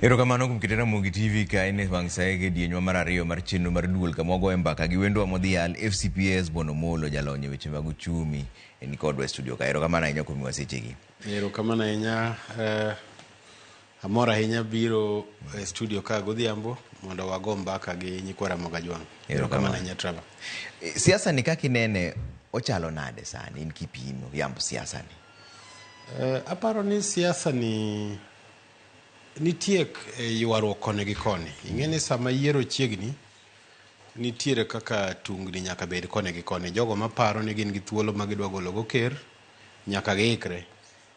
Erokamano kuom kete Ramogi TV ka en e wang' sa e kidienjwa mar ariyo mar chenro mar duol kama wagoye mbaka gi wendwa modhial FCPS Bwana Omolo jalony e weche mag uchumi en kodwa e studio ka. Erokamano ahinya kuom miwa sechegi. Erokamano ahinya. Amor ahinya biro e studio ka godhiambo mondo wago mbaka gi nyikwa Ramogi Ajwang'. Erokamano ahinya Trevor. Siasa ni kaka inene ochalo nade sani in kipimo yamb siasa ni? Aparo ni siasa ni nitie ywaruok koni gi koni. Ing'e ni sama yiero chiegni, nitiere kaka tungni nyaka bed koni gi koni. Jogo maparo ni gin gi thuolo ma gidwa gologo ker, nyaka giikre.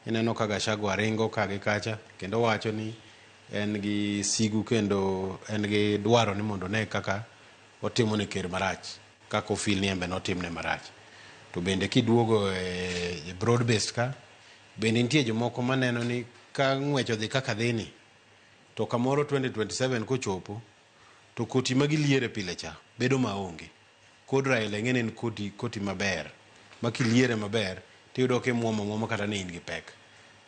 Ineno ka Gachagua ringo ka gi kacha kendo wacho ni en gi sigu kendo en gi dwaro ni mondo one kaka otimo ne ker marach, kaka ofil ni embe notimne marach. To bende kiduogo e broad based ka, bende nitie jomoko maneno ni ka ng'wech odhi kaka dhini, to kamoro 2027 kochopo, to koti ma giliere pile cha bedo maonge. Kod Raila ing'e ni en koti, koti maber ma kiliere maber tiyudo kimuomo amuoma kata ni in gi pek.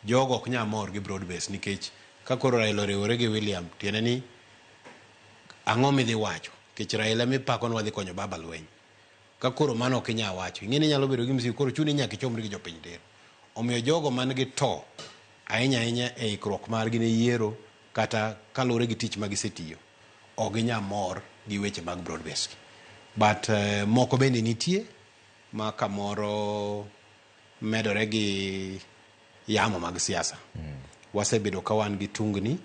Jogo ok nyal mor gi broad base nikech ka koro Raila oriwore gi William tiende ni ang'o midhi wacho nikech Raila mipako ni wadhi konyo baba lweny. Ka koro mano ok inyal wacho, ing'e ni inyalo bedo gi msigo koro chuni nyaka ichomri gi jopiny tir. Omiyo jogo man gi to ahinya ahinya e ikruok margi ne yiero kata kaluwore gi tich ma gisetiyo, ok ginyal mor gi weche mag broad based. But moko bende nitie ma kamoro medore gi yamo mag siasa. Wasebedo ka wan gi tungni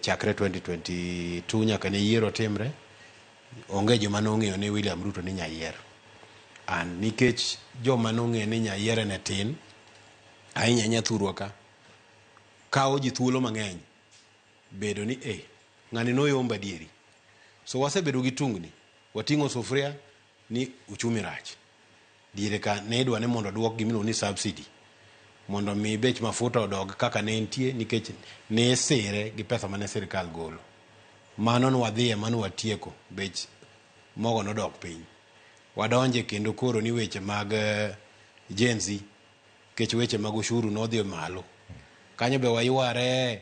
chakre 2022 nyaka ne yiero timre, onge joma nong'eyo ni William Ruto ni nyayier. And nikech joma nong'eyo ni nyayiere ne tin, ahinya ahinya thurwa ka, kawo ji thuolo mang'eny bedo ni eh, ng'ani noyombo adieri. So wasebedo gi tungni, wating'o sufuria ni uchumi rach. Diere ka ne idwa ni mondo oduok gima iluongo ni subsidy mondo mi bech mafuta odog kaka ne entie nikech ne isire gi pesa mane sirkal golo. Mano ne wadhiye mane watieko, bech mogo nodok piny. Wadonje kendo koro ni weche mag Gen Z nikech weche mag ushuru nodhi malo. Kanyo be wayware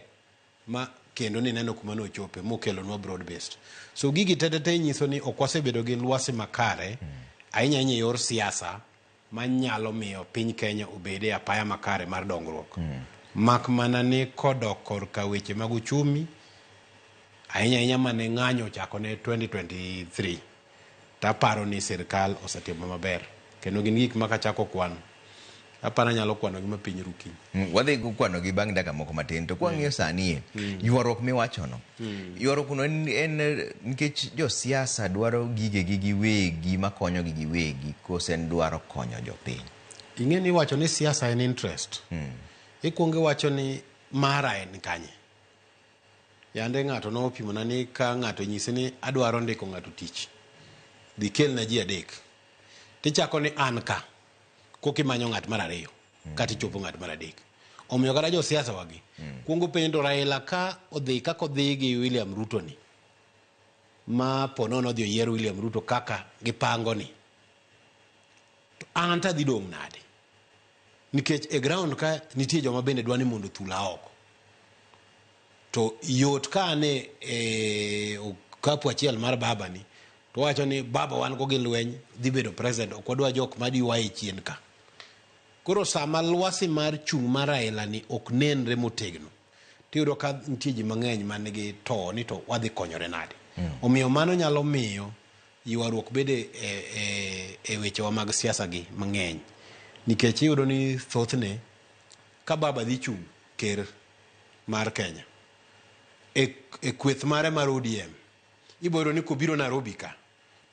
ma kendo nineno kuma nochope mokelonwa broad based. So gigi te te te nyiso ni ok wasebedo gi lwasi makare ahinya ahinya e yor siasa manyalo miyo piny Kenya obed e apaya makare mar dongruok. Mak mana ni kodok korka weche mag uchumi ahinya ahinya mane ng'anyo ochako ne 2023 to aparo ni sirkal osetimo maber kendo gin gik ma kachako kwano aparo anyalo kwanogi ma piny ru kiny. Wadhi kwanogi bang' dakika moko matin to kwang'iyo sani e ywaruok miwachono ywaruok no en nikech josiasa dwaro gigegi giwegi makonyogi giwegi kose en dwaro konyo jopiny? Ing'e ni iwacho ni siasa en interest. Ikwongo iwacho ni mara en kanye. Yande ng'ato nopimona ni ka ng'ato onyisi ni adwaro ndiko ng'ato tich, dhi kelna ji adek. Tichako ni an ka, koka imanyo ng'at mar ariyo, kata ichopo ng'at mar adek. Omiyo kata josiasa wagi, kuongo penjo to Raila ka odhi kaka odhi gi William Ruto ni, ma po nono odhi oyier William Ruto kaka gipango ni, to an to adhi dong' nade? Nikech e ground ka nitie joma bende dwa ni mondo othula oko. To yot ka an e okapu achiel mar baba ni, to wacho ni baba wan go gi lweny dhi bedo president, ok wadwa jok ma ywaye chien ka. Koro sama lwasi mar chung' mar Raila ni ok nenre motegno, tiyudo ka nitie ji mang'eny man gi to ni to wadhi konyore nade. Omiyo mano nyalo miyo ywaruok bede e wechewa mag siasa gi mang'eny. Nikech iyudo ni thothne ka baba dhi chung' ker mar Kenya e kweth mare mar ODM, ibiro yudo ni kobiro Nairobi ka,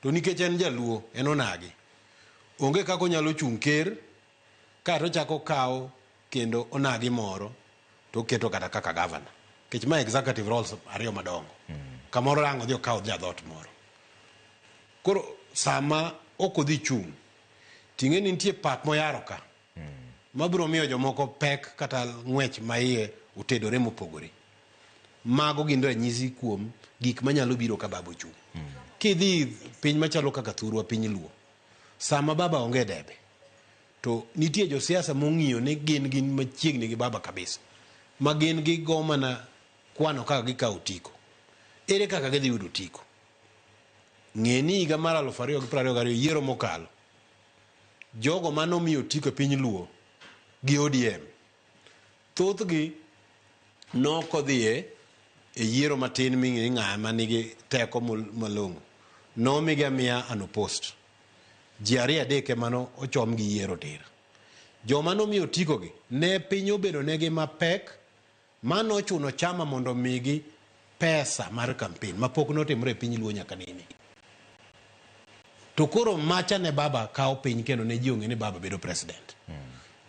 to nikech en jaluo, en onagi, onge kaka onyalo chung' ker kaeto ochako okawo kendo onagi moro to oketo kata kaka gavana. Nikech ma executive roles ariyo madongo. Kamoro ang' odhi okaw jadhot moro. Koro sama ok odhi chung', ting'e ni nitie pap moyaro ka mabiro miyo jomoko pek kata ng'wech ma iye otedore mopogore. Mago gin ranyisi kuom gik manyalo biro ka baba ochung'. Kidhi piny machalo kaka thurwa piny Luo, sama baba onge debe, to nitie josiasa mong'iyo ni gin gin machiegni gi baba kabisa, ma gin gigo mana kwano kaka gikawo otiko. Ere kaka gidhi yudo otiko? Ng'e ni higa mar 2022 yiero mokalo, jogo mane omi otiko e piny Luo gi ODM, thothgi nokodhiye e yiero matin ming'e ng'a manigi teko malong'o. Nomigi amiya unopposed. Ji ariyo adek ema ochom gi yiero tir. Joma nomiyo otikogi ne piny obedo negi mapek ma nochuno chama mondo omigi pesa mar campaign mapok notimore e piny Luo nyaka nene. To koro macha ne baba kawo piny kendo ne ji ong'e ni baba bedo president.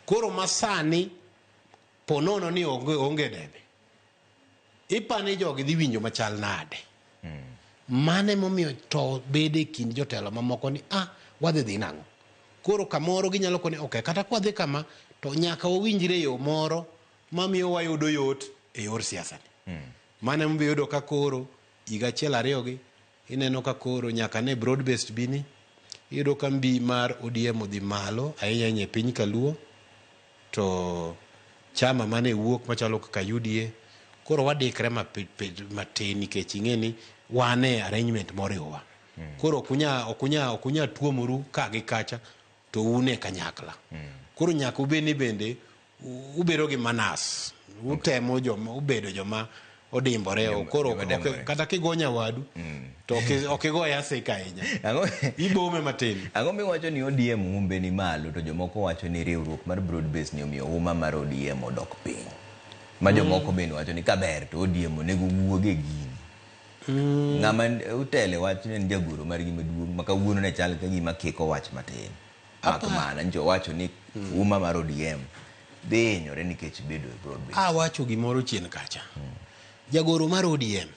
Koro masani ponono ni onge, onge debe. Ipani jogi dhi winjo machal nade? Mane momiyo to bedo e kind jotelo mamoko ni ah, wadhi dhi nang'o? Koro kamoro ginyalo kone okay, kata kwadhi kama to nyaka wawinjre e yo moro mamiyo wayudo yot e yor siasa ni. Mano emomiyo iyudo ka koro higa achiel ariyo gi ineno ka koro nyaka ne broad based bini iyudo ka mbi mar ODM odhi malo ahinya ahinya e piny kaluo to chama mane wuok machalo kaka UDA koro wadikre matin nikech ing'e ni wan e arrangement moriwowa. Koro ok unya tuomoru ka gi kacha to un e kanyakla. Koro nyaka ubed ni bende ubedo gi manas utemo joma ubedo joma odimbore koro kata kigo nyawadu to ok igoye asika ahinya ibome matin. Ang'o miwacho ni ODM humbe ni malo to jomoko wacho ni riwruok mar broad base ni omiyo huma mar ODM odok piny. Ma jomoko bende wacho ni kaber to ODM onego wuog e gini. Ng'ama utele wach ni en jagoro margi maduong' ma kawuono ne chal ka gima kiko wach matin. Mak mana njo wacho ni huma mar ODM dhi hinyore nikech bedo e broad base. Awacho gimoro chien kacha. Jagoro mar ODM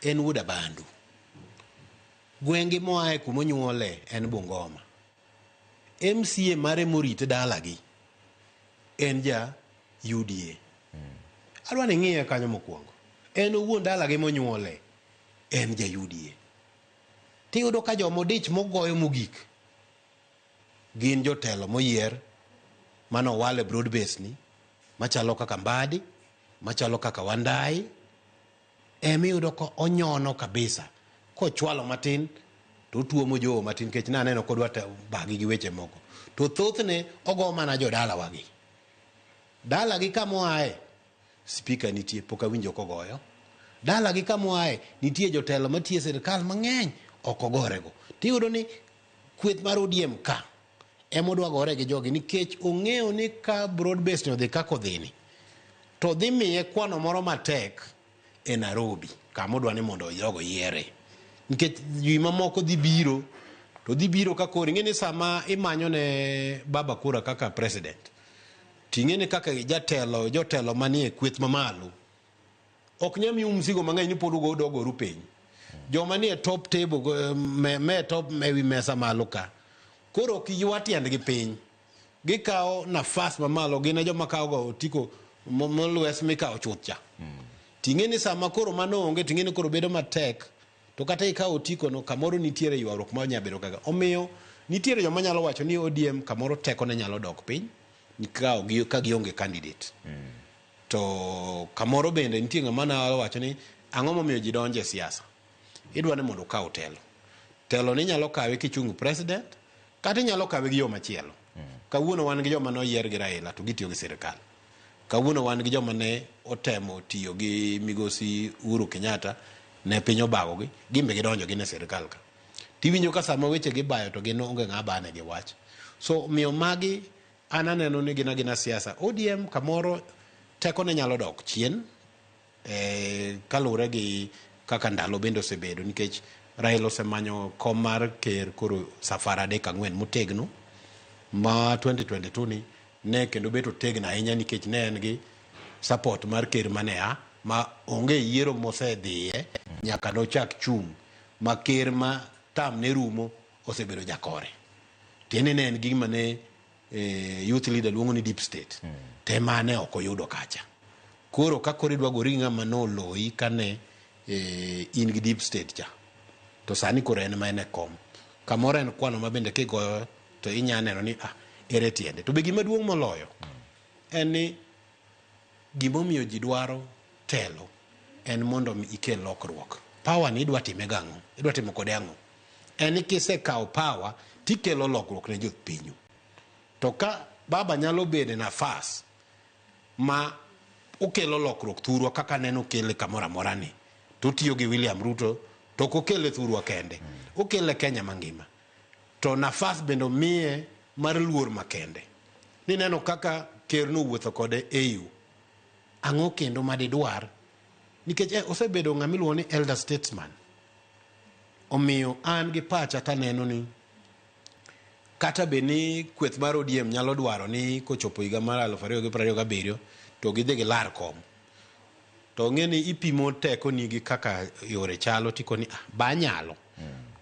en wuod Abandu. Gweng'gi moaye kumonyuole en Bungoma. MCA mare morite dalagi en ja UDA. Adwa ni ing'iye kanyo mokwongo. En owuon dalagi monyuole en ja UDA. Tiyudo ka jomodich mogoyo mogik gin jotelo moyier manowal e broad base ni machalo kaka Mbadi, machalo kaka Wandai, emiyudo ka onyono kabisa kochwalo matin to otuomo jowo matin nikech naneno kodwa bagi gi weche moko to thothne ogo mana jodalawagi. Dalagi kamoaye spika nitie pok awinjo kogoyo. Dalagi kamoaye nitie jotelo matiyo e sirikal mang'eny ok ogorego. Tiyudo ni kweth mar ODM ka emodwa gore gi jogi nikech ong'eyo ni ka broad base ni odhi kaka odhini to dhi miye kwano moro matek e Nairobi kama odwa ni mondo jogo yiere nikech ji mamoko dhi biro to dhi biro ka koro ing'e ni sama imanyo ne baba kura kaka president ting'e ni kaka jatelo jotelo manie kweth mamalo ok nyal miu mzigo mang'eny ni pod ugoru piny. Joma nie top table me top ewi mesa malo ka koro ok ywa tiendgi piny gikawo nafas mamalo gin e joma kawo ga otiko molwes mikawo chuth cha. Ting'e ni sama koro mano onge ting'e ni koro bedo matek to kata ikawo otiko no kamoro nitiere ywaruok ma nyalo bedo kaka omiyo nitiere joma nyalo wacho ni ODM kamoro teko ne nyalo dok piny ka gionge candidate. To kamoro bende nitie ng'ama nyalo wacho ni ang'o momiyo ji donjo e siasa. Idwa ni mondo okaw telo. Telo ni inyalo kawe kichung president kata inyalo kawe gi yo machielo. Kawuono wan gi joma noyier gi Raila to gitiyo gi sirikal. Kawuono wan gi joma ne otemo tiyo gi migosi Uhuru Kenyatta ne piny obagogi, gin be gidonjo gin e sirikal ka. Tiwinjo ka sama weche gibayo to gin onge ng'a bane gi wach. So omiyo magi an aneno ni gin agina siasa. ODM kamoro tekone nyalo dok chien kaluwore gi kaka ndalo bende osebedo nikech Raila osemanyo kom mar ker koro safar adek ang'wen motegno ma 2022 ni ne kendo bet otegno ahinya nikech ne en gi support mar ker mane a ma onge yiero mosedhiye nyaka nochak chung' ma ker ma tam ne rumo osebedo jakore. Tiende ne en gima ne youth leader luongo ni deep state. Te mane ok oyudo kacha. Koro ka koro idwa gori gi ng'ama noloyi kane in gi deep state cha to sani koro en ma en e kom. Kamoro en kwano ma bende kigoyo to inya neno ni ah, ere tiende. To be gima duong' moloyo en ni gimomiyo ji dwaro telo en mondo mi ikel lokruok. Power ni idwa time gang'o? Idwa timo kode ang'o? En ni kisekawo power tikelo lokruok ne jopinyu. To ka baba nyalo bedo e nafas ma okelo lokruok thurwa kaka neno okele kamoro amora ni, to otiyo gi William Ruto, to ok okele thurwa kende, okele Kenya mangima. To nafas bende omiye mar luor makende. Nineno kaka ker nowuotho kode AU. Ang'o kendo madidwar? Nikech osebedo ng'ama iluongo ni elder statesman. Omiyo an gi pacha taneno ni kata bed ni kweth mar ODM nyalo dwaro ni kochopo higa mar 2027 to gidhi gilar kom. To ng'e ni ipimo tekoni gi kaka yore chalo tikoni ah, ba anyalo.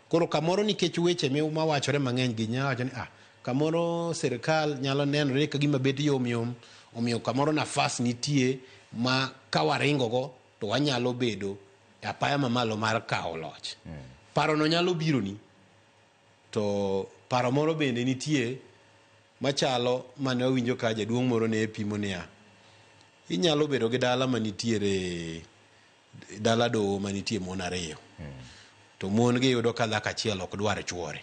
Koro kamoro nikech weche mawachore mang'eny gi nyalo wacho ni ah, kamoro sirikal nyalo nenore ka gima bet yom yom, omiyo kamoro nafas nitie ma ka waringo go to wanyalo bedo e apaya mamalo mar kawo loch. Parono nyalo bironi. To paro moro bende nitie machalo mane wawinjo ka jaduong' moro ne pimo niya, inyalo bedo gi dala manitiere dala doho manitie mon ariyo. To mon gi yudo ka dhako achiel ok dwar chuore.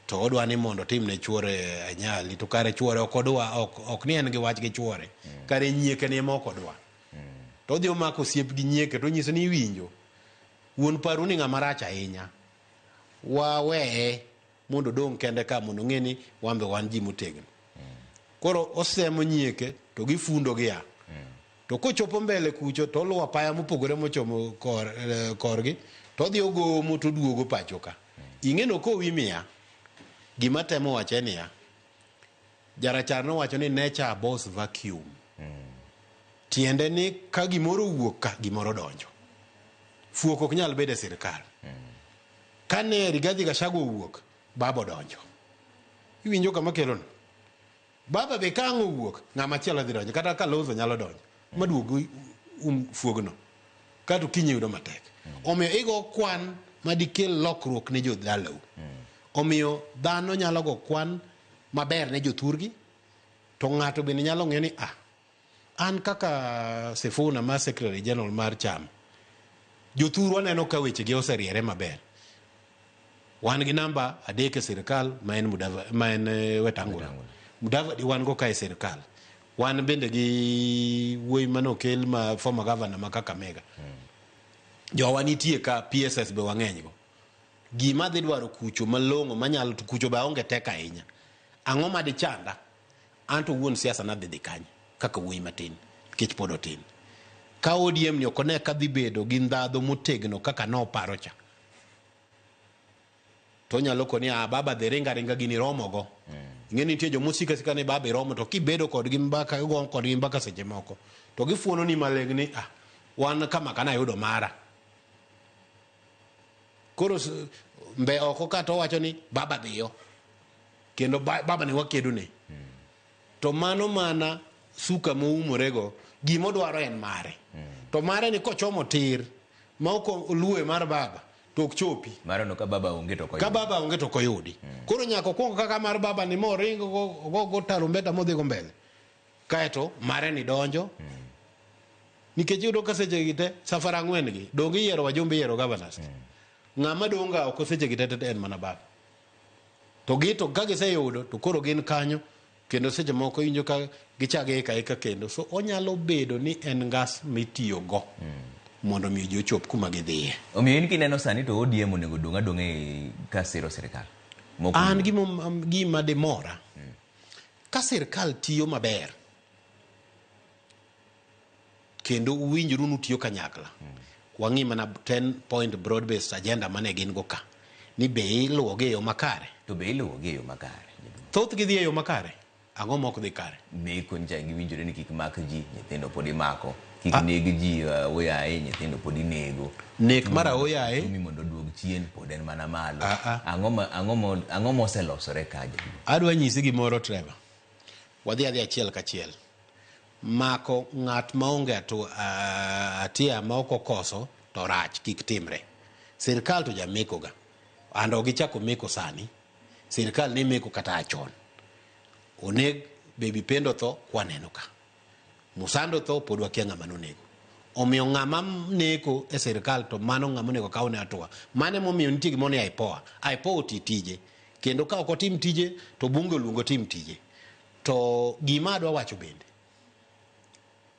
To odwa ni mondo otim ne chuore anyali to kare chuore ok odwa ok ni en gi wach gi chuore. Kare nyieke ni ema ok odwa. To odhi omako osiep gi nyieke to onyiso ni iwinjo. Wuon paru ni ng'ama rach ahinya. Waweye mondo odong' kende ka mondo ong'e ni wan be wan ji motegno. Koro osemo nyieke to gifundo gia. To kochopo mbele kucho to oluwo apaya mopogore mochomo korgi to odhi ogomo to oduogo pacho ka. Ing'e ni okowi miya. Gima temo wacho en niya, jarachar nowacho ni nature abhors vacuum. Tiende ni ka gimoro owuok ka, gimoro donjo. Fuok ok nyal bedo e sirkal. Kane Rigathi Gachagua owuok, baba odonjo. Iwinjo kama kelono? Baba be ka ang' owuok, ng'ama chielo dhi donjo. Kata Kalonzo nyalo donjo. Maduog fuogno. Kato kiny yudo matek. Omiyo igo kwan madikel lokruok ne jodalau. Omiyo dhano nyalo go kwan maber ne jothurgi, to ng'ato bende nyalo ng'eyo ni ah, an kaka Sifuna ma Secretary General mar chama, jothurwa neno ka wechegi oseriere maber. Wan gi namba 3 e sirkal ma en ma en Wetangula. Mudavadi wan go ka e sirkal. Wan bende gi wuoyi manokel ma former governor ma Kakamega. Jowa nitie ka PSS be wang'eny go. Gima dhi dwaro kucho malong'o manyalo to kucho be aonge teko ahinya. Ang'o ma dichanda? An to wuon siasa nadhi dhi kanye kaka wuoyi matin nikech pod otin. Ka ODM ni ok one ka dhi bedo gi ndhadhu motegno kaka noparo cha. To onyalo koni ah, baba dhi ringa ringa gini romo go. Ing'e ni nitie joma osiko asika ni baba iromo to kibedo kodgi mbaka igo kodgi mbaka seche moko to gifuono ni maling ni ah, wan kama kana ayudo mara. Koro mbe oko ka to owacho ni baba dhiyo. Kendo baba ni wakedo ne. To mano mana suka moumorego, gima odwaro en mare. To mare ni kochomo tir, ma ok oluwe mar baba, to ok chopi. Mare no ka baba onge to ok oyudi. Ka baba onge to ok oyudi. Koro nyaka okwong kaka mar baba ni moring go go tarumbeta modhi go mbele. Kaeto mare ni donjo. Nikech iyudo ka seche gi te, safar ang'wen gi, donge iyiero wajumbe iyiero governors. Ng'ama dong' ga oko seche gi te te en mana baba. To gi to ka giseyudo to koro gin kanyo kendo seche moko iwinjo ka gichako ika ika kendo. So onyalo bedo ni en ngas mitiyo go mondo mi ji ochop kuma gidhiye. Omiyo in kineno sani to ODM onego dong' adong'a e ka siro sirikal. Mok An gima dimora ka sirikal tiyo maber kendo uwinjru nutiyo kanyakla. Wang'i mana 10 point broad based agenda mane gin go ka ni be iluwogi e yo makare. To be iluwogi e yo makare? Thothgi dhi e yo makare. Ang'o ma ok dhi kare? Meko nyicha giwinjore ni kik mak ji, nyithindo pod imako. Kik neg ji aoyaye, nyithindo pod inego. Nek mar aoyaye. Uchumi mondo oduog chien pod en mana malo. Ang'o moselosore ka jaduong'? Adwa nyisi gimoro Trevor. Wadhi adhi achiel kachiel. Mako ng'at maonge hatia ma ok okoso to rach kik timre. Sirkal to jameko ga. And ok gichako meko sani. Sirkal ne meko kata a chon. Oneg Baby Pendo tho kwaneno ka. Musando tho pod wakia ng'ama nonego. Omiyo ng'ama neko e sirkal to mano ng'ama onego kawne hatua. Mano emomiyo nitie gimoro ni IPOA. IPOA oti tije. Kendo ka ok otim tije to bunge oluonge otim tije. To gima adwa wacho bende,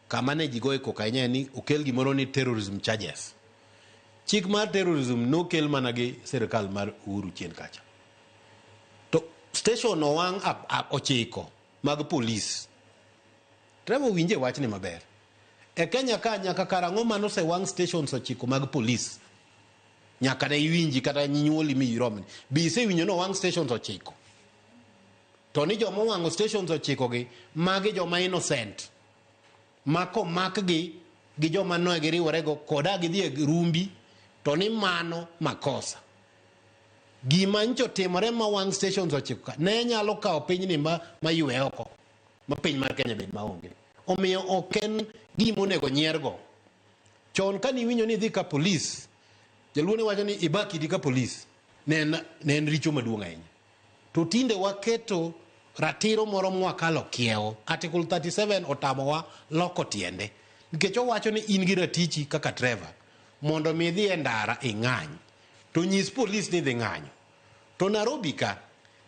kama ne ji goye koko ahinya en ni okel gimoro ni terrorism charges. Chik mar terrorism nokel mana gi sirkal mar Uhuru chien kacha. To station owang' 9 mag polis. Trevor winje wachni maber. E Kenya ka nyaka karang'o mane osewang' stations 9 mag polis? Nyaka ne iwinji kata nyuoli mi iromni. Bi isewinjo ni owang' stations 9. To ni joma owang'o stations 9 gi, magi joma innocent. Ma komakgi gi joma ne giriworego koda gidhi e rumbi, to ni mano makosa. Gima ncho timore ma wang' stations 9 ka, ne nyalo kawo pinyni ma ywe oko, ma piny mar Kenya bed maonge. Omiyo ok en gima onego nyiergo. Chon kane iwinjo ni idhi ka polis, jaluo ne wacho ni iba kidi ka polis, ne en richo maduong' ahinya. To tinde waketo ratiro moro mwakalo kiewo. Article 37 otamowa loko tiende. Nikech owacho ni in gi ratichi kaka Trevor, mondo mi idhi e ndara ing'any. To nyis polis ni idhi ng'anyo. To Nairobi ka,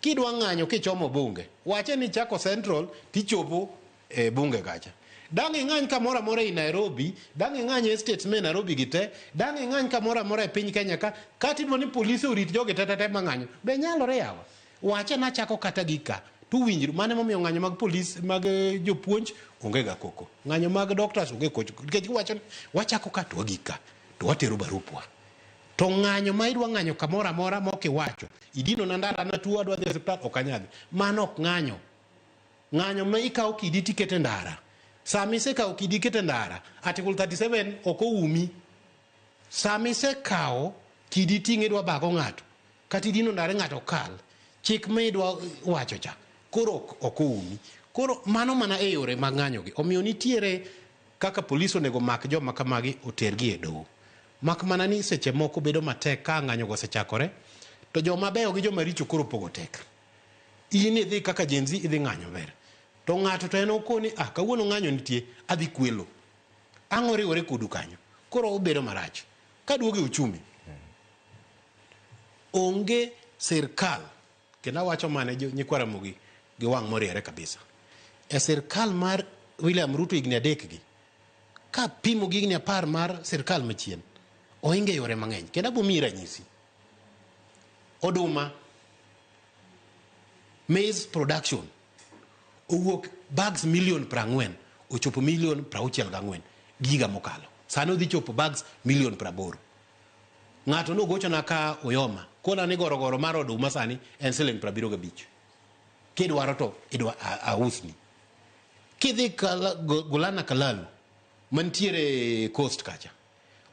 kidwa ng'anyo kichomo bunge, wache ni chako Central tichopo e bunge kacha. Dang' ing'any kamoro amora ei Nairobi, dang' ing'any e estates me Nairobi gi te, dang' ing'any kamoro amora e piny Kenya ka, kata idwa ni polise orit jogi te te te mang'anyo, be nyalore yawa? Wache nachako kata gi ka, to winjru, mano emomiyo ng'anyo mag polis, mag jopuonj onge ga koko. Ng'anyo mag doctors onge koko, nikech giwacho ni wachako ka to wagik ka, to watero barupwa. To ng'anyo ma idwa ng'anyo kamoro amora ma ok iwacho, idino na ndara natuo adwa dhi e osiptal, ok anyal dhi. Mano ok ng'anyo. Ng'anyo ma ikawo kidi tikete ndara. Sama isekawo kidi ikete ndara, Article 37 ok oumi. Sama isekawo kidi ting'e idwa bago ng'ato, kata idino ndara ng'ato kal, chik ma idwa wacho cha, koro ok oumi. Koro mano mana e yore mag ng'anyo gi. Omiyo nitiere kaka polis onego mak joma kamagi otergi e doho. Mak mana ni seche moko bedo matek ka ng'anyo go osechakore, to joma beyo gi joma richo koro pogo tek. In idhi kaka Gen Z idhi ng'anyo ber. To ng'ato to en okoni, kawuono ng'anyo nitie, adhi kwelo. Ang' oriwore kodu kanyo. Koro obedo marach. Kaduogo e uchumi, onge sirkal, kendo awacho mane nyikwa Ramogi gi wang' moriere kabisa. E sirkal mar William Ruto higni 3 gi, ka pimo gi higni 10 mar sirkal machien, ohinge yore mang'eny. Kendo abo miyi ranyisi. Oduma, maize production, owuok bags million 40, ochopo million 64 giga mokalo. Sani odhi chopo bags million 80. Ng'ato nogochona ka Uyoma, kona ni gorogoro mar oduma sani en siling 75. Kidwaro to idwa ausni. Kidhi Gulana Kalalu, mantiere coast kacha,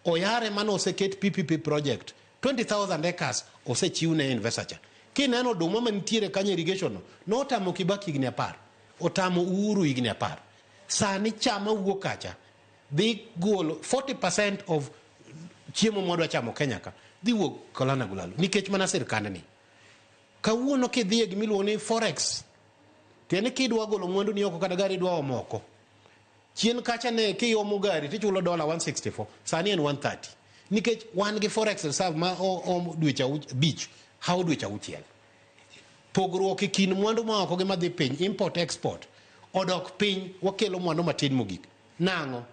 oyare mane oseket PPP project, 20,000 acres osechiw ne investor cha. Kineno oduma mantiere kanyo irrigation no, notamo Kibaki higni 10, otamo Uhuru higni 10. Sani chama wuok kacha, dhi golo 40% of chiemo mwadwa chamo Kenya ka, dhi wuok Kolana Gulalu, nikech mana sirkandni. Kawuono kidhi e gimiluongo ni forex, tiende kidwa golo mwandu ni oko kata gari idwa omo oko. Chien kacha ne kiomo gari tichulo dola 164, sani en 130. Nikech wan gi forex reserve ma omo dweche 5, hawo dweche 6. Pogruok e kind mwandu ma oko gi madhi piny, import export, odok piny, wakelo mwandu matin mogik. Nang'o?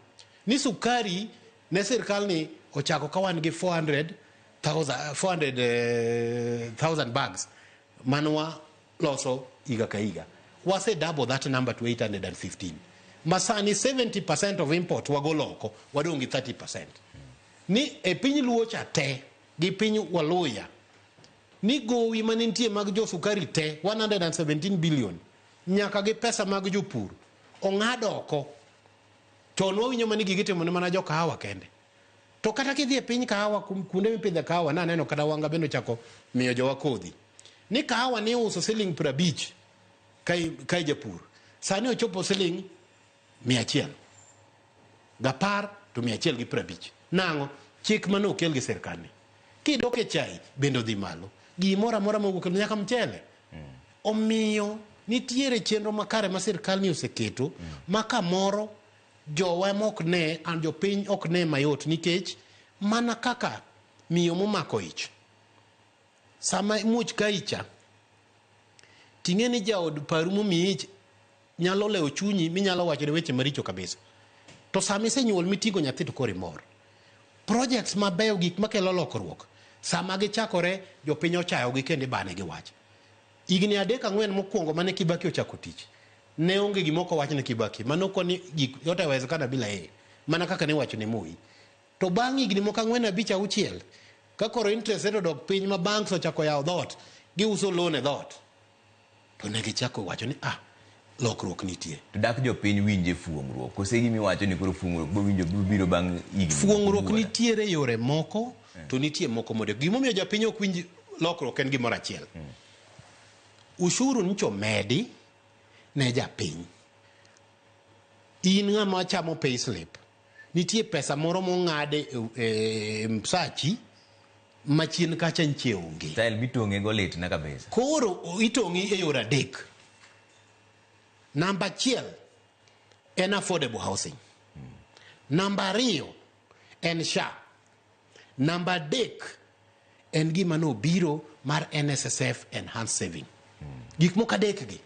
Ni sukari ne sirkal ni ochako ka wan gi 400,000 bags manwa loso higa ka higa. Wase double that number to 815. Masani 70% of import wagolo oko, wadong' gi 30%. Ni e piny Luo cha te, gi piny Waluya, ni gowi mane nitie mag jo sukari te, 117 billion, nyaka gi pesa mag jopur, ong'ad oko. Chon wawinjo mani gigi itimo ne mana jo kahawa kende. To kata kidhi e piny kahawa, kuonde mipidhe kahawa, naneno kata Wanga bende ochako miyo jowa kodhi. Ni kahawa ni iuso siling 50 ka japur. Sani ochopo siling mia achiel. Gapar to mia achiel gi 50. Nang'o? Chik mane okel gi sirkal ni. Kidok e chai bende odhi malo. Gimoro amora mowuok nyaka mchele. Omiyo nitiere chenro makare ma sirkal ni oseketo ma kamoro Jowa ema ok ne, an jopiny ok ne mayot nikech mana kaka miyo momako ich. Sama muoch kayi cha, ting'e ni jaod paru momiyi ich nyalo lewo chunyi minyalo wachone weche maricho kabisa. To sama isenyuol miting'o nyathi to koro imor. Projects mabeyo gik makelo lokruok, sama gichakore jopiny ochayogi kendo ibanegi wach. Higni adek ang'wen mokwongo mane Kibaki ochako tich, ne onge gima ok owach ne Kibaki. Mano koni gik yote yawezekana bila yeye. Mana kaka ne iwacho ne Moi. To bang' higni moko ang'wen abich auchiel, ka koro interest rate odok piny ma banks ochako yawo dhoot, giuso loan e dhoot, to ne gichako wacho ni ah, lokruok nitie. To dak jopiny winje fuong'ruok? Kose gima iwacho ni koro fuong'ruok bowinjo biro bang' higni Fuong'ruok nitiere yore moko to nitie moko modeko. Gimomiyo jopiny ok winj lokruok en gimoro achiel. Ushuru nyicho medi ne japiny. In ng'ama chamo payslip, nitie pesa moro mong'ad e msachi machien kacha nche onge. Style mitong'e go litna kabisa. Koro itong'i e yore adek. Namba achiel en affordable housing. Namba ariyo en SHA. Namba adek en gima nobiro mar NSSF enhanced saving. Gik moko adek gi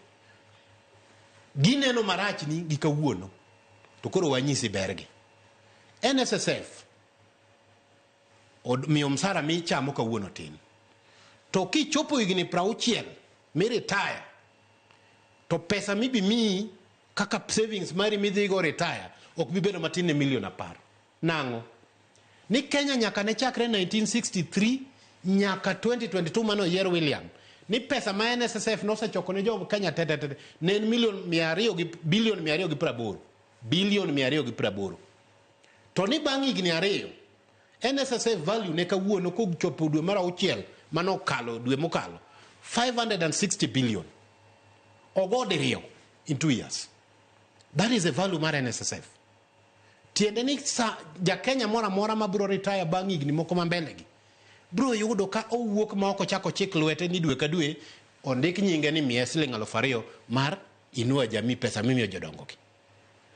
gineno marach ni gi kawuono to koro wanyisi bergi. NSSF miyo msara michamo kawuono tin. To kichopo higni 60 mi retire to pesa mibi miyi kaka savings mari midhigo retire ok bi bedo matin ne milion 10. Nang'o? Ni Kenya nyaka ne chakre 1963 nyaka 2022 mane oyier William ni pesa ma NSSF nosechoko ne jo Kenya te te te ne en milion mia ariyo gi bilion 280. Bilion 280. To ni bang' higni ariyo NSSF value ne kawuono kochopo dwe mar auchiel mane okalo dwe mokalo 560 billion. Ogo diriyo in 2 years. That is the value mar NSSF. Tiende ni sa ja Kenya moro amora ma biro retire bang' higni moko ma mbele gi biro yudo ka owuok ma ok ochako chik lwete ni dwe ka dwe ondik nyinge ni miye siling 2000 mar Inua Jamii pesa mimiyo jodongo gi.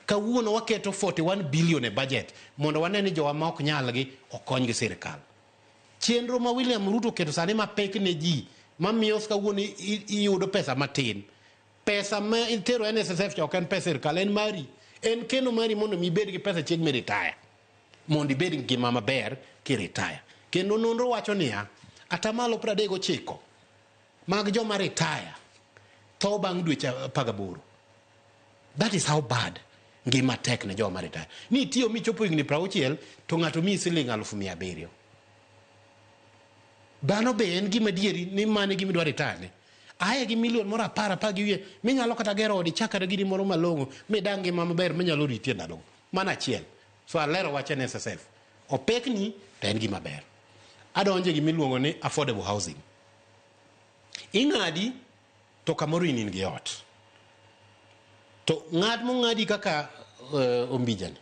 Kawuono waketo 41 billion e budget mondo wane ni jowa ma ok nyal gi okony gi sirikal. Chenro ma William Ruto oketo sani mapek ne ji mamiyo kawuono iyudo pesa matin. Pesa ma itero NSSF cha ok en pesa sirikal, en mari. En keno mari mondo mi ibed gi pesa chieng' mi retire. Mondo ibed gi ngima maber ki retire. Kendo nonro wacho niya, atamalo 39 mag joma retire tho bang' dweche 18. That is how bad ngima tek ne joma retire. Ni itiyo michopo higni 60 to ng'ato miyi siling 700,000. Dhano be en gima adieri ni mano e gima idwa retire ne. Aye gi milion moro apar apar gi wiye minyalo kata gero odi chak kata giri moro malong'o midag ngima maber minyalo riti e ndalogo. Mano achiel. So alero wach NSSF. Opekni to en gima ber. Adonje gima iluongo ni affordable housing. Ing'adi to kamoro in in gi ot. To ng'ad mong'adi kaka ombijani.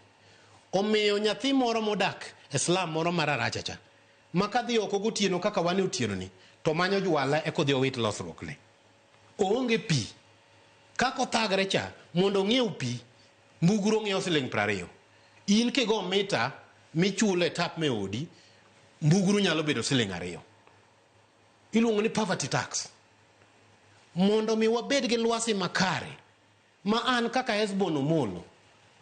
Omiyo nyathi moro modak e slum moro mar Aracha cha, ma kadhi oko gotieno kaka wan e otieno ni, to manyo jwala eka odhi owit losruok ne. Oonge pi. Kaka othagre cha, mondo ong'iew pi, mbugru ong'iewo siling 20. In kigo mita michulo e tap me odi, mbugru nyalo bedo siling 2. Iluongo ni poverty tax. Mondo mi wabed gi lwasi makare, ma an kaka Hesbon Omolo,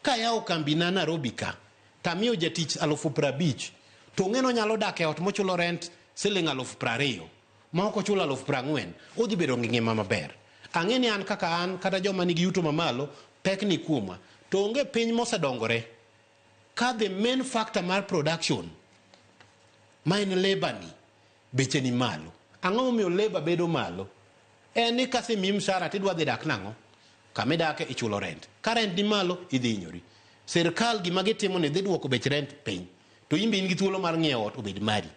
kayawo kambina Nairobi ka, tamiyo jatich 50,000, to ong'e ni onyalo dak e ot mochulo rent siling 20,000, ma ok ochulo 40,000, odhi bedo gi ngima maber. Ang'e ni an kaka an, kata joma nigi yuto mamalo, pek ni kuomwa. To onge piny mosedongore ka the main factor mar production, ma en labor ni, beche ni malo. Ang'o momiyo labor bedo malo? En ni kasemiyi mshahara tidwa dhi dak nang'o? Kama idake ichulo rent. Ka rent ni malo, idhi hinyori. Sirkal gima gitimo ni dhi duoko bech rent piny. To in be in gi thuolo mar ng'iewo ot obed mari.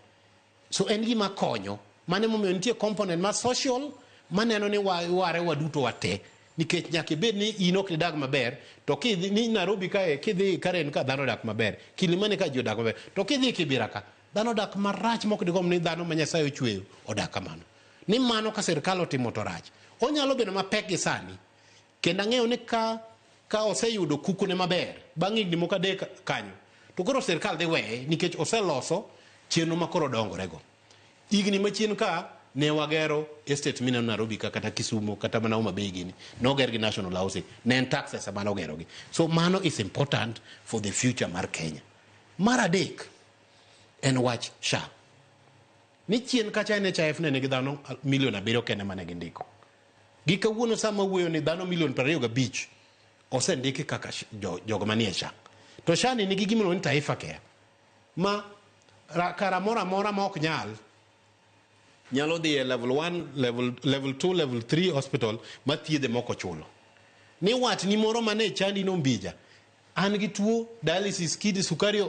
So en gima konyo. Mano emomiyo nitie component mar social maneno ni ware waduto wate. Nikech nyaka ibed ni in ok idag maber, to kidhi ni Nairobi kae, kidhi Karen ka dhano odak maber, Kilimani ka ji odak maber, to kidhi Kibera ka, dhano odak marach mok digomb ni dhano ma Nyasaye ochweyo odak kamano. Ni mano ka sirkal otimo to rach. Onyalo bedo mapek gi sani. Kendo ang'eyo ni ka Ka oseyudo kukune maber bang' higni moko 3 kanyo, to koro sirkal dhi weye nikech oseloso chenro ma koro dongorego. Higni machien ka ne wagero estate mineno Nairobi ka kata Kisumo kata mana Homa Bay gini, noger gi National Housing, ne en taxes ema nogerogi. So mano is important for the future mar Kenya. Mar adek en wach SHA. Ni chien kacha NHIF ne nigi dhano milion 7 kende mane gindiko. Gi kawuono sama wuoyo ni dhano milion 25 osendiki kaka jogo manie SHA. To SHA ni nigi gimiluongo ni Taifa Care. Ma kara moro amora ma ok nyal nyalo dhi e level 1, level 2, level 3 hospital ma thiedhe moko chulo. Ni watni moro mane chandi no Mbija, an gi tuo dialysis, kidi sukari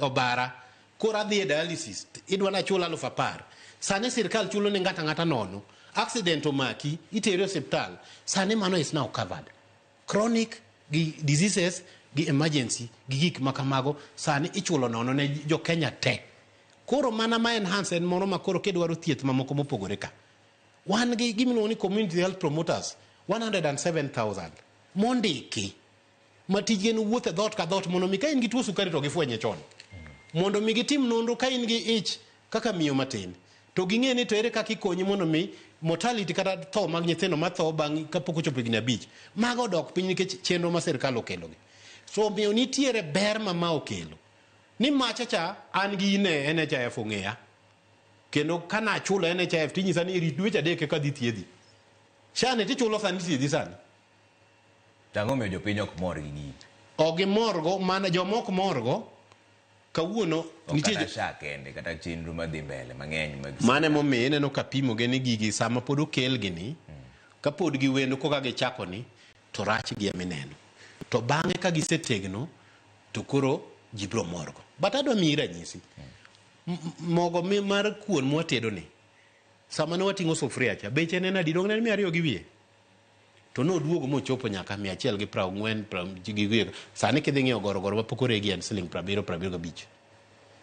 obara, koro adhi e dialysis, idwa nachul 10,000. Sani sirkal chulo ne ng'ato ang'ata nono. Accident omaki, iteri e osiptal. Sani mano is now covered. Chronic gi diseases gi emergency gi gik ma kamago sani ichulo nono ne jo Kenya te. Koro mana ma enhance en moro ma koro kidwaro thieth mamoko mopogore ka. Wan gi gimiluongo ni community health promoters 107,000 mondiki ma tijgi en wuotho e dhoot ka dhoot mondo mi ka in gi tuo sukari to gifwenye chon. Mondo mi gitim nonro ka in gi ich kaka miyo matin to ging'e ni to ere kaka ikonyi mondo mi mortality kata tho mag nyithindo matho bang' kapok ochopo higni 5 mago odok piny nikech chenro ma sirkal okelogi. So omiyo nitiere ber ma ma okelo. Ni macha cha an gi in e NHIF ong'eya. Kendo kana achulo NHIF tinyisa ni rit dweche 3 eka dhi thiedhi. SHA ni tichulo sani thiedhi sani. To ang'o miyo jopiny ok mor gi gini? Ok gimorgo, mana joma ok morgo kawuono nitie kata SHA kende kata chenro madhi mbele mang'eny mag Mano emomiyo ineno ka pimo gi ni gigi sama pod okelgi ni, kapod giwendo koka gichako ni, to rach gi ema ineno. To bang'e ka gisetegno, to koro ji biro morgo. But adwa miyi ranyisi. Mogo mar kuon mwatedo ni, sama ne wating'o sufuria cha, beche ne en adi? Donge ne en 200 gi wiye? To noduogo mochopo nyaka 140 gi wiye. Sani kidhi ng'iewo gorogoro mapok oregi en siling 70, 75.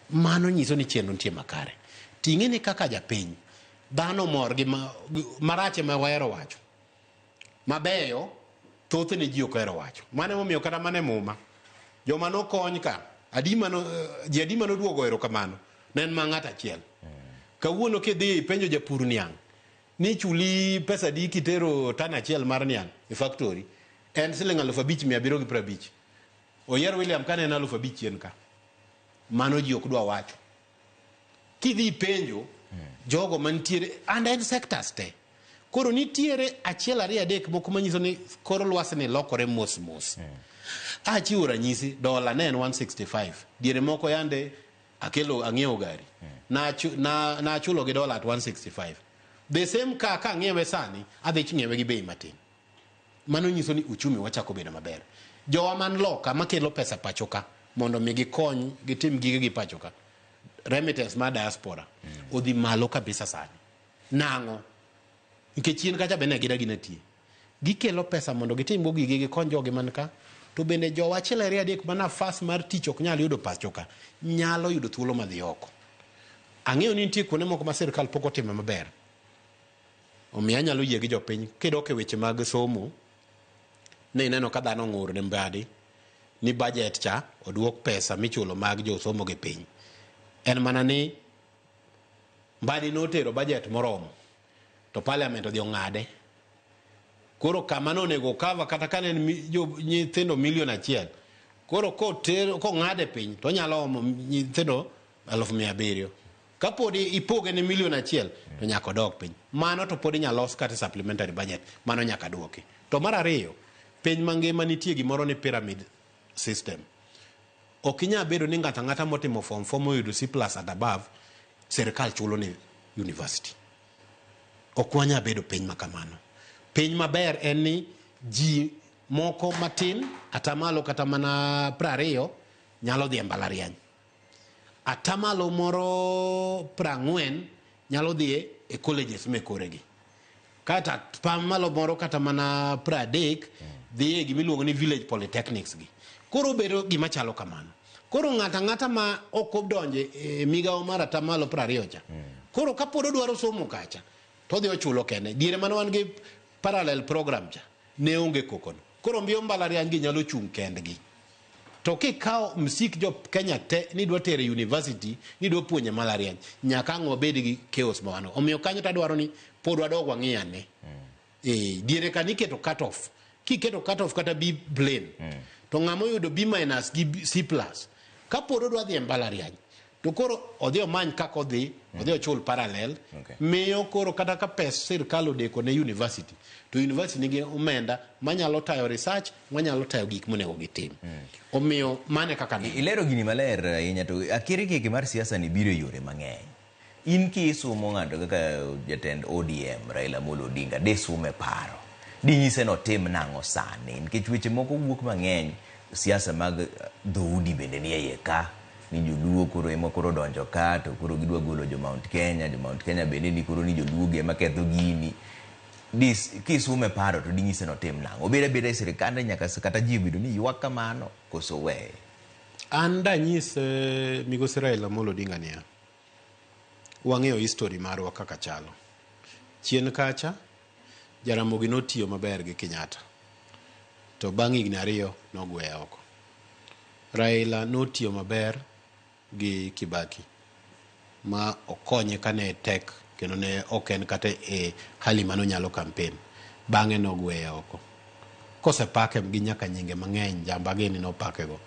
Mano nyiso ni chenro nitie makare. Ting'e ni kaka japiny, dhano mor gi marach ema wahero wacho. Mabeyo, thothne ji ok ohero wacho. Mano emomiyo kata mana e Muma, joma nokony ka, ji adi manoduogo erokamano, ne en mana ng'ato achiel. Kawuono kidhi ipenjo japur niang', ni chuli pesa adi kitero tan achiel mar niang' e factory, en siling 5,750. Oyier William kane en 5,000 chien ka. Mano ji ok dwa wacho. Kidhi ipenjo jogo mantiere and en sectors te. Koro nitiere 1, 2, 3 moko manyiso ni kor lwasi ni lokore mos mos. Achiwo ranyisi, dola ne en 165. Diere moko yande akelo ang'iewo gari. Nachulo gi dola at 165. The same car ka ang'iewe sani, adhi ng'iewe gi bei matin. Mano nyiso ni uchumi wachako bedo maber. Jowa man loka makelo pesa pacho ka mondo mi gikony gitim gige gi pacho ka. Remittance mar diaspora odhi malo kabisa sani. Nang'o? Nikech chien kacha be ne gidagi nitie. Gikelo pesa mondo gitim go gige gikony jogi man ka. To bende jowa 1, 2, 3 ma nafas mar tich ok nyal yudo pacho ka nyalo yudo thuolo madhi oko. Ang'eyo ni nitie kuonde moko ma sirkal pok otime maber. Omiyo anyalo yie gi jopiny kidok e weche mag somo ne ineno ka dhano ong'ur ne Mbadi ni budget cha oduok pesa michulo mag josomo gi piny. En mana ni Mbadi notero budget moromo to parliament odhi ong'ade. Koro kama nonego cover kata ka ne en nyithindo milion 1, koro kong'ade piny to onyalo omo nyithindo 700,000. Kapod ipoge ne milion 1 to nyaka odog piny. Mano to pod inyalo los kata supplementary budget, mano nyaka duoki. To mar ariyo, piny mangima nitie gimoro ni pyramid system. Ok inyal bedo ni ng'ato ang'ata motimo form 4 moyudo C plus and above, sirkal chulo ne university. Ok wanyal bedo piny ma kamano. Piny maber en ni ji moko matin atamalo kata mana 20 nyalo dhi e mbalariany. Atamalo moro 40 nyalo dhi e colleges me koregi. Kata atamalo moro kata mana 30 dhi e gimiluongo ni village polytechnics gi. Koro bedo gima chalo kamano. Koro ng'ato ang'ata ma ok odonje e migawo mar atamalo 20 cha. Koro kapod odwaro somo kacha, to odhi ochulo kende. Diere mane wan gi parallel program cha, ne onge kokono. Koro mbio mbalariany gi nyalo chung' kendgi. To kikawo msik jo Kenya te ni idwa tero e university, ni idwa puonjo e mbalariany, nyaka ang' wabed gi chaos ma wan go. Omiyo kanyo to adwaro ni pod wadog wang'i ane. Diere ka niketo cut off. Kiketo cut off kata B plain, to ng'ama oyudo B minus gi C plus, kapod odwa dhi e mbalariany, to koro odhi omany kaka odhi, odhi ochul parallel, miyo koro kata ka pes sirkal odeko ne university, to university nigi omenda manyalo tayo research, manyalo tayo gik monego gitim. Omiyo mano e kaka aneno. Ilero gini maler ahinya to akirikiki mar siasa ni biro e yore mang'eny. In kisumo ng'ato kaka jatend ODM Raila Amolo Odinga, disume paro, dinyise ni otim nang'o sani? Nikech weche moko wuok mang'eny, siasa mag dhoudi bende nie iye ka, ni joluo koro ema koro odonjo ka to koro gidwa golo jo Mount Kenya, jo Mount Kenya bende ni koro ni joluo gi ema ketho gini. Kisume paro to dinyise ni otim nang'o? Obed abeda e sirikande nyaka kata ji obedo ni ywak kamano koso weye? An danyis migosi Raila Amolo Odinga niya, wang'eyo history marwa kaka chalo. Chien kacha, Jaramogi notiyo maber gi Kenyatta. To bang' higni 2 nogweye oko. Raila notiyo maber gi Kibaki ma okonye kane tek kendo ne ok en kata e hali mane onyalo campaign. Bang'e nogweye oko. Kosepake gi nyaka nyinge mang'eny, jamba gini nopakego.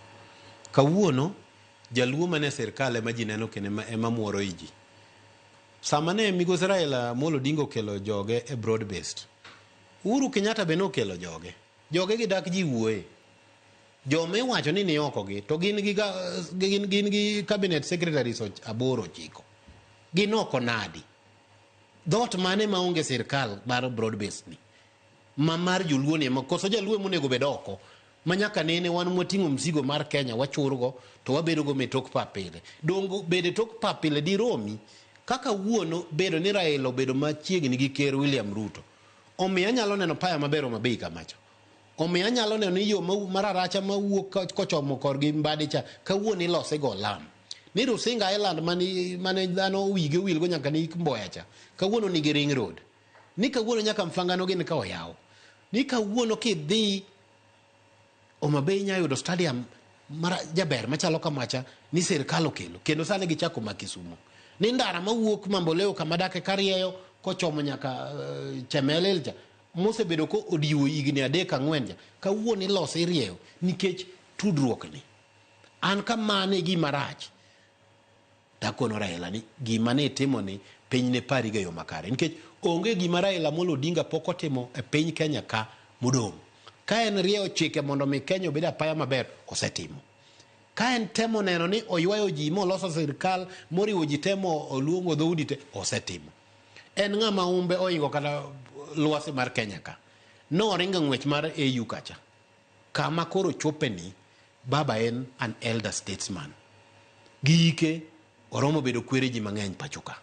Kawuono, jaluo mane sirkal ema ji neno kendo ema muoro i ji. Sama ne migosi Raila Amolo Odinga okelo joge e broad based, Uhuru Kenyatta be nokelo joge. Joge gi dak ji wuoye. Joma iwacho ni ni oko gi, to gin gi, gin gi cabinet secretaries 8 9. Gin oko nadi? Dhoot mane maonge sirkal mar broad based ni? Ma mar joluo ni ema koso jaluo ema onego bed oko? Ma nyaka nene wan mwating'o mzigo mar Kenya wachurgo to wabedo go metok pa pile. Dongo bedo e tok pa pile diromi? Kaka wuono bedo ni Raila obedo machiegni gi Ker William Ruto. Omiyo anyalo neno paya maber Homa Bay kamacha. Omiyo anyalo neno ni yo mararacha mawuok kochomo korgi Mbadi cha kawuono ilose go lam. Ni Rusinga Island mane dhano wigi owilgo nyaka ni Mboya cha kawuono nigi ring road. Ni kawuono nyaka Mfangano gin ka oyaw. Ni kawuono kidhi Homa Bay inya yudo stadium mara jaber machalo kamacha ni sirkal okelo kendo sani gichako ma Kisumu. Ni ndara mawuok Mamboleo kama dake karieyo kochomo nyaka Chemelil cha mosebedo ko odiwo higni 3 4 cha kawuono ilose irieyo nikech tudruok ni. An kamano e gima rach. Takono Raila ni gima ne itimo ni piny ne pari ga yo makare nikech onge gima Raila Amolo Odinga pok otimo e piny Kenya ka modong'. Ka en rieyo chike mondo mi Kenya obed apaya maber, osetimo. Ka en temo neno ni oywayo ji moloso sirkal moriwo ji te moluongo dhoudi te, osetimo. En ng'ama umbe oingo kata lwasi mar Kenya ka. Noringo ng'wech mar AU kacha. Kama koro chope ni, baba en an elder statesman. Giike oromo bedo kwere ji mang'eny pacho ka.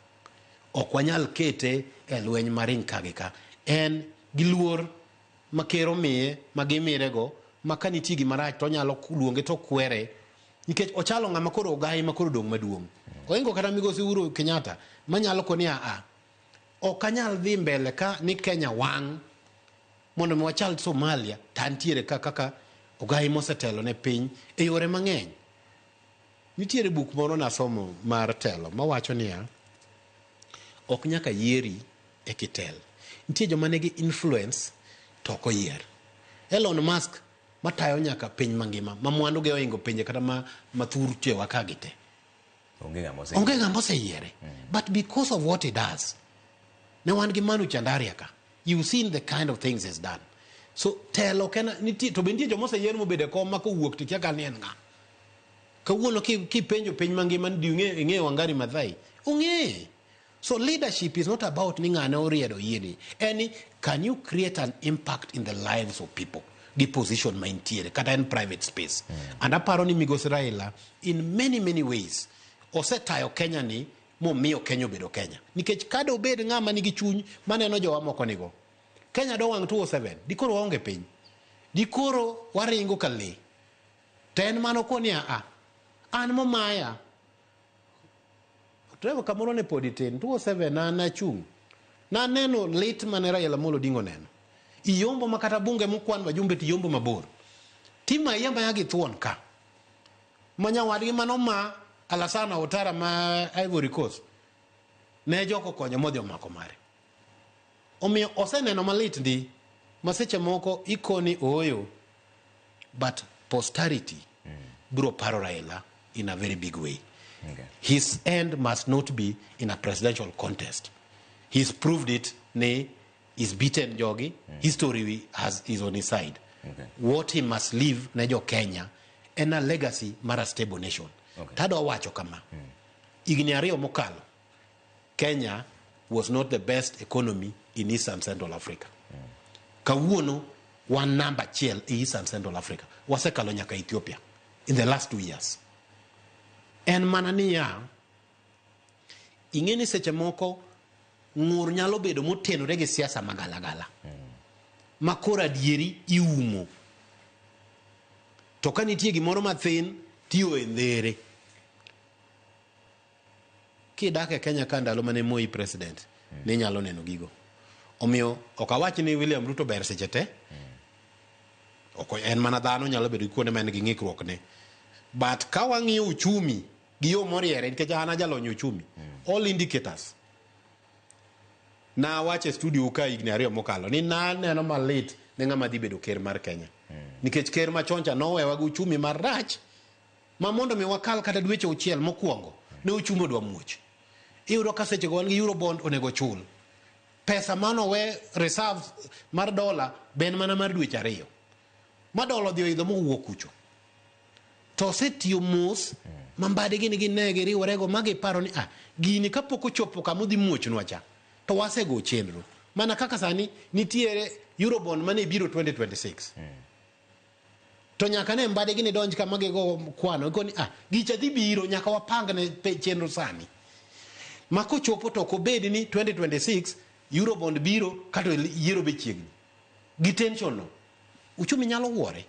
Ok wanyal kete e lweny maring ka gi ka. En gi luor ma ker omiye, ma gimirego, ma ka nitie gima rach to onyalo luonge to kwere. Nikech ochalo ng'ama koro ogayi ma koro odong' maduong'. Oingo kata migosi Uhuru Kenyatta manyalo koni a a. Ok anyal dhi mbele ka ni Kenya wang' mondo mi wachal Somalia to antiere ka kaka ogayi mosetelo ne piny e yore mang'eny. Nitiere buk moro nasomo mar telo mawacho niya, ok nyaka yieri e kitel. Nitie joma nigi influence to ok oyier. Elon Musk matayo nyaka piny mangima, ma mwandu ge oingo pinje kata ma thur chewa ka gi te. Onge ng'ama oseyiere. Onge ng'ama oseyiere. But because of what he does, ne wan gi Manu Chandaria ka. You've seen the kind of things he's done. So telo ok en, nitie, to be nitie joma oseyier mobedo e kom ma kowuok to ikia ka ni en ng'a. Kawuono kipenjo piny mangima ni ing'eyo Wangari Maathai? Ong'eye. So leadership is not about ni ng'ane oriedo yieni. En ni can you create an impact in the lives of people gi position ma intiere kata en private space. And aparo ni migosi Raila in many many ways osetayo Kenya ni momiyo Kenya obedo Kenya. Nikech kada obed ng'ama nigi chuny maneno jowa moko nigo. Kenya do wang' 207, dikoro waonge piny. Dikoro waringo ka lee. To en mano koni a a. An momaya. Trevor kamoro ne pod itin, 207 na nachung'. Naneno lit mane Raila Amolo Odinga oneno. Iyombo ma kata bunge mokwan wajumbe tiyombo mabor. Timayi amaya gi thuon ka. Ma nyawadgi manoma Alassane Ouattara ma Ivory Coast ne jok okonyo modhi omako mare. Omiyo oseneno malit ndi ma seche moko ikoni ooyo but posterity biro paro Raila in a very big way. Okay. His end must not be in a presidential contest. He's proved it ni he's beaten jogi. History is on his side. Okay. What he must leave ne jo Kenya en a legacy mar a stable nation. Okay. Tadwa wacho kama. Higni 2 mokalo, Kenya was not the best economy in East and Central Africa. Kawuono wan namba achiel e East and Central Africa. Wasekalo nyaka Ethiopia in the last 2 years. En mana niya, ing'e ni seche moko ng'ur nyalo bedo motenore gi siasa magalagala. Ma koro adieri iumo. To ka nitie gimoro mathin, tiyo e ndhere. Kidak e Kenya ka ndalo mane Moi president, ne inyalo neno gigo. Omiyo ok awach ni William Ruto ber seche te. Ok en mana dhano nyalo bedo gi kuonde ma en gi ng'ikruok ne. But ka wang'iyo uchumi gi yo moriere, nikech an ajalony uchumi, all indicators. Na wacho e studio ka higni 2 mokalo ni naneno malit ne ng'ama dhi bedo ker mar Kenya. Nikech ker machon cha nowewa gi uchumi marach ma mondo mi wakal kata dweche 6 mokwongo ne uchumi odwa muoch. Iyudo ka seche go wan gi Eurobond onego chul. Pesa manowe reserves mar dola ben mana mar dweche 2. Ma dola odhi oidho mowuok kucho. To osetiyo mos ma mbade gini gine giriworego ma giparo ni gini kapok ochopo kama odhi muochnwa cha to wasego chenro. Mana kaka sani nitiere Eurobond mane biro 2026. To nyaka ne mbade gini donj kama gigo kwano giko ni gicha dhi biro nyaka wapang ne chenro sani. Ma kochopo to ok obed ni 2026 Eurobond biro kato yiero be chiegni. Gi tension no uchumi nyalo wuore.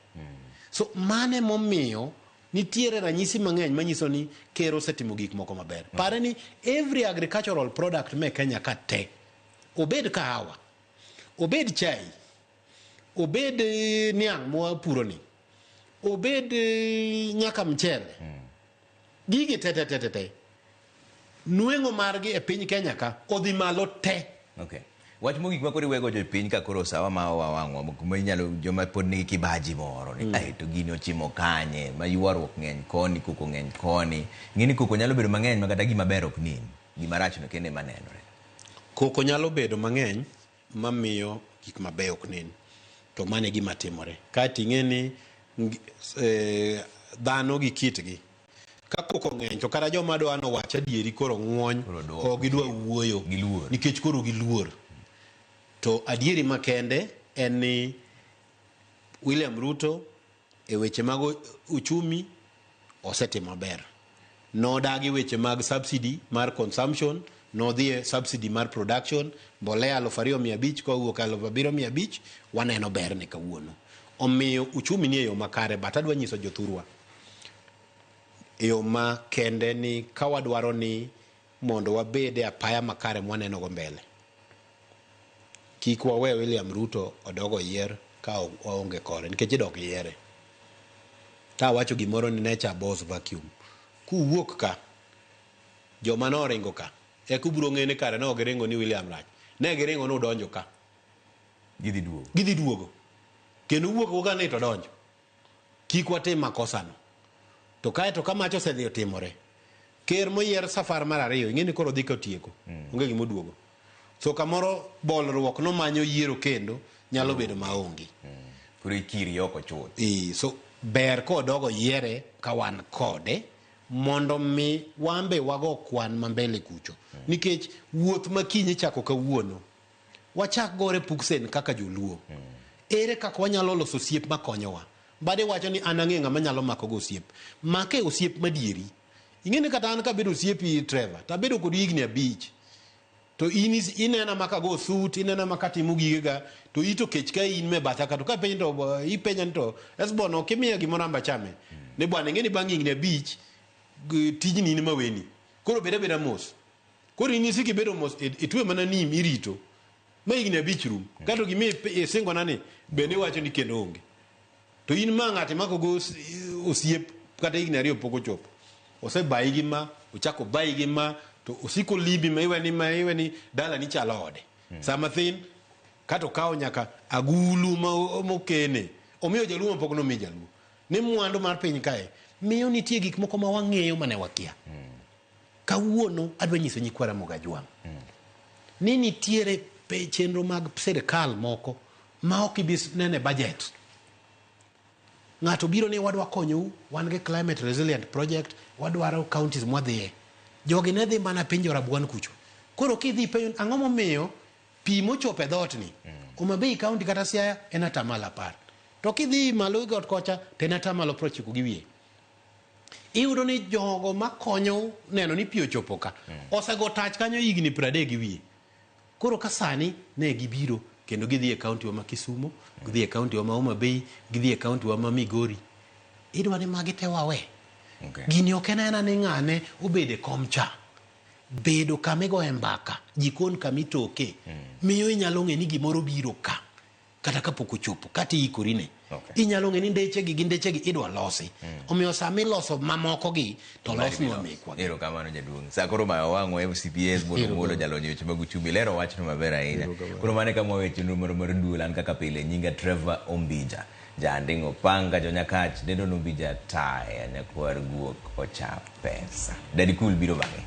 So mane momiyo nitiere ranyisi mang'eny manyiso ni ker osetimo gik moko maber. Pare ni every agricultural product me Kenya ka te, obed kahawa, obed chai, obed niang' mwapuro ni, obed nyaka mchele. Gigi te te te te te. Nweng'o margi e piny Kenya ka odhi malo te. Okay. Wach mogik ma koro iwego jopiny ka koro sawa ma wawang'wa kuma inyalo joma pod nigi kibaji moro ni ai to gini ochimo kanye ma ywaruok ng'eny koni koko ng'eny koni. Ing'e ni koko nyalo bedo mang'eny ma kata gima ber ok nen. Gima rach no kende ema nenore. Koko nyalo bedo mang'eny mamiyo gik mabeyo ok nen. To mano e gima timore. Kaeto ing'e ni dhano gi kitgi. Ka koko ng'eny to kata joma dwa nowach adieri koro ng'uony, ok gidwa wuoyo. Giluor. Nikech koro giluor. To adieri makende en ni William Ruto e weche mag uchumi osetimo maber. Nodagi weche mag subsidy mar consumption, nodhi e subsidy mar production, mbolea 2500 kowuok 7500, waneno berne kawuono. Omiyo uchumi ni e yo makare, but adwa nyiso jothurwa e yo makende ni ka wadwaro ni mondo wabed e apaya makare mwaneno go mbele, kik wawe William Ruto odog oyier ka waonge kore, nikech idok yiere. Ta awacho gimoro ni nature abhors vacuum. Kuwuok ka, joma noringo ka, eka ubiro ng'e ni kare ne ok giringo ni William rach. Ne giringo ni udonjo ka. Gidhi duogo. Gidhi duogo. Kendo wuok go ka ni to donjo. Kik watim makosano. To kae to ka mach osedhi otimore, ker moyier safar mar 2, ing'e ni koro dhi kotieko. Onge gima oduogo. So kamoro bolruok nomanyo yiero kendo nyalo bedo maonge. Koro ikiri oko chuth. So ber kodogo yiere ka wan kode mondo mi wambe wago kwan ma mbele kucho. Nikech wuoth ma kiny ichako kawuono, wachak gore puksen kaka joluo. Ere kaka wanyalo loso osiep makonyowa? Mbadi wacho ni an ang'e ng'ama nyalo mako go osiep. Make osiep madieri. Ing'e ni kata an kabedo osiepi Trevor, to abedo kod higni 5. To in inena maka go suit, inena maka timo gigega, to ito kech ka in me batha ka, to ka penjo to, ipenja ni to, Esbon, ok imiya gimoro amba chame. Ni bwana, ing'e ni bang' higni 5, tijni in maweni. Koro bed abeda mos. Koro in isiko ibedo mos, itwe mana nim, irito. Ma higni abich rum. Kato gima isingona ni bende iwacho ni kendo onge. To in ma ng'ato imako go osiep kata higni ariyo pok ochopo. Osebayi gi ma, ochako obayi gi ma, to osiko limbi ma iwe ni ma iwe ni dalani chalo ode. Sama thin kato okawo nyaka agulu ma mokene. Omiyo jaluo ma pok nomi jaluo. Ni mwandu mar piny kae miyo nitie gik moko ma wang'eyo mane wakia. Kawuono adwa nyiso nyikwa Ramogi Ajwang' ni nitiere chenro mag sirkal moko ma ok ibi neno e budget. Ng'ato biro ni wadwa konyou, wan gi climate resilient project, wadwaro counties mwadhiye. Jogi ne dhi mana piny jorabuon kucho. Koro kidhi ipenjo ang'o momiyo pi mochopo e dhoot ni Homa Bay county kata Siaya en atamalo apar. To kidhi malo e got kocha to en atamalo prochiko gi wiye. Iyudo ni jogo makonyo neno ni pi ochopo ka osego tach kanyo higni 30 gi wiye. Koro ka sani ne gibiro kendo gidhi e kaunti wa ma Kisumo, gidhi e kaunti wa ma Homa Bay, gidhi e kaunti wa ma Migori. Idwa ni magi te wawe. Gini ok en aena ni ng'ane obedo e kom cha. Bedo kama igoye mbaka, jikon kama itoke, miyo inyalo ng'e ni gimoro biro ka. Kata kapok ochopo, kata iikori ne. Inyalo ng'e ni ndechegi gi ndechegi idwa losi. Omiyo sama iloso mamoko gi, to losnwa mekwa. Erokamano jaduong'. Sa koro mayo wang'wa MCPS mondo muolo jalony e weche mag uchumi. Lero wachno maber ahinya. Koro mano e kama wawe chenro marwa mar duol. An kaka pile nyinga Trevor Ombija. Janding' opanga jonyakach dendo nombija taya nyakwar guok ocha pesa. Daddy Cool biro bang'e.